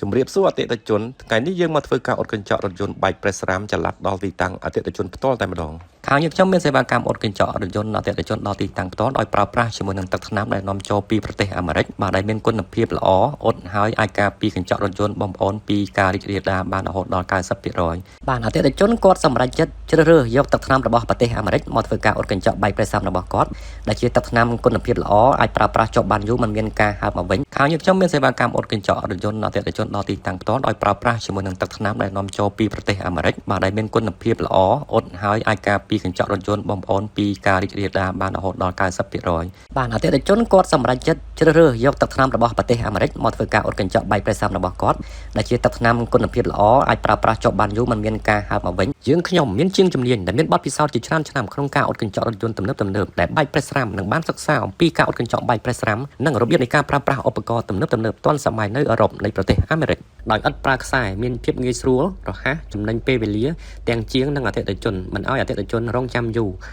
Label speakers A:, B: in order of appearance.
A: ជំរាបសួរអតិថិជនថ្ងៃនេះយើងមកធ្វើការអ៊ុតកញ្ចក់រថយន្តបែកប្រេះស្រាមចល័តដល់ទីតាំងអតិថិជនផ្ទាល់តែម្ដងខាងយើងខ្ញុំមានសេវាកម្មអ៊ុតកញ្ចក់រថយន្តអតិថិជនដល់ទីតាំងផ្ទាល់ដោយប្រើប្រាស់ជាមួយនឹងទឹកថ្នាំដែលនាំចូលពីប្រទេសអាមេរិកបាទដែលមានគុណភាពល្អអ៊ុតហើយអាចការពារកញ្ចក់រថយន្តបងប្អូនពីការរីករាលដាលបានរហូតដល់90%បាទអតិថិជនគាត់សម្រេចចិត្តជ្រើសរើសយកទឹកថ្នាំរបស់ប្រទេសអាមេរិកមកធ្វើការអ៊ុតកញ្ចក់បែកប្រេះស្រាមរបស់គាត់ដែលជាទឹកថ្នាំគុណភាពល្អអាចប្រើប្រាស់ជាប់បានយូរមិនមានការហើបមកវិញខាងយើងខ្ញុំមានសេវាកម្មអ៊ុតកញ្ចក់រថយន្តអតិថិជនដល់ទីតាំងផ្ទាល់ដោយប្រើប្រាស់ជាមួយនឹងទឹកថ្នាំដែលនាំចូលពីប្រទេសអាមេរិកបាទដែលមានគុណភាពល្អអ៊ុតហើយអាចការពារកញ្ចក់រថយន្តបងប្អូនពីការរីករាលដាលបានរហូតដល់90%បាទអតិថិជនគាត់សម្រេចចិត្តជ្រើសរើសយកទឹកថ្នាំរបស់ប្រទេសអាមេរិកមកធ្វើការអ៊ុតកញ្ចក់បែកប្រេះស្រាមរបស់គាត់ដែលជាទឹកថ្នាំគុណភាពល្អអាចប្រើប្រាស់ជាប់បានយូរមិនមានការហើបមកវិញយើងខ្ញុំមានជាងជំនាញដែលមានបទពិសោធន៍ជាច្រើនឆ្នាំក្នុងការអ៊ុតកញ្ចក់រថយន្តទំនើបៗដែលបែកប្រេះស្រាមនិងបានសិក្សាអំពីការអ៊ុតកញ្ចក់បែកប្រេះស្រាមនិងរបៀបនៃការប្រើប្រាស់ឧបករណ៍ទំនើបៗទាន់សម័យនៅអឺរ៉ុបនៃប្រទេសអាមេរិកដោយឥតប្រើខ្សែមានភាពងាយស្រួលរហ័សចំណេញពេលវេលាទាំងជាងនិងអតិថិជនមិនឲ្យអតិថិជនរងចាំយូរ។